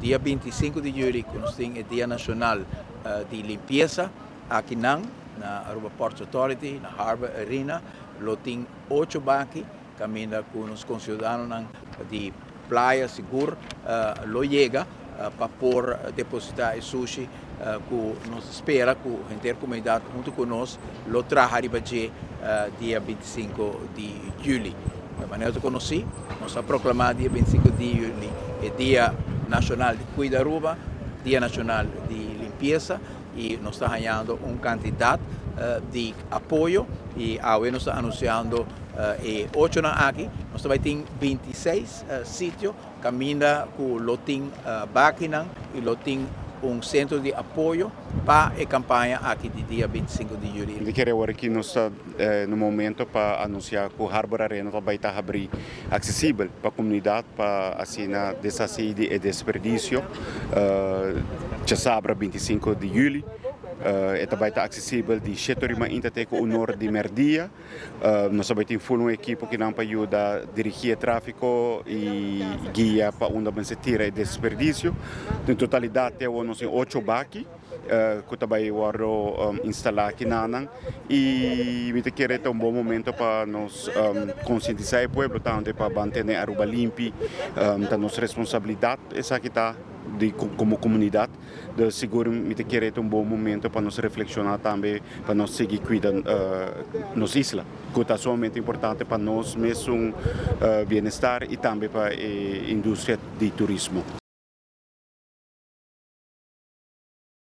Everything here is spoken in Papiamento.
Dia 25 di juli, cu nos tin e Dia Nacional di Limpieza, aki na Aruba Ports Authority, na Harbor Arena, lo tin ocho baki, caminda cu nos conciudadanonan di Playa sigur lo yega pa por deposita e sushi cu nos ta spera cu henter comunidad hunto cu nos lo traha riba dje dia 25 di juli. Di manera ta conoci, nos a proclama dia 25 di juli e Dia Nacional di Cuida Aruba, Dia Nacional di Limpieza, y nos ta hayando un cantidad di apoyo y awe nos ta anunciando e ochonan aki. Nos ta bay tin 26 sitio caminda cu lo tin bakinan y lo tin un centro di apoyo pa e campaña aki di dia 25 di juli. Mi kier awor aki nos ta na momento pa anuncia cu Harbor Arena ta bay ta habri accesibel pa comunidad pa asina deshaci di e desperdicio djasabra 25 di juli. E ta bay ta accesibel di 7 or di mainta te cu 1 or di merdia. Nos ta bay tin full un ekipo kinan pa yuda dirigi e trafico y guia pa unda mester tira e desperdicio. Den totalidad te awor nos tin ocho baki cu ta bay wordo instala kinanan y mi ta kere ta un bon momento pa nos concientisa e pueblo tambe pa mantene Aruba limpi. Ta nos responsabilidad esaki ta di como comunidad. Dus sigur mi ta kere ta un bon momento pa nos reflexiona tambe pa nos sigui cuida nos isla, cu ta sumamente importante pa nos mesun bienestar y tambe pa e industria di turismo.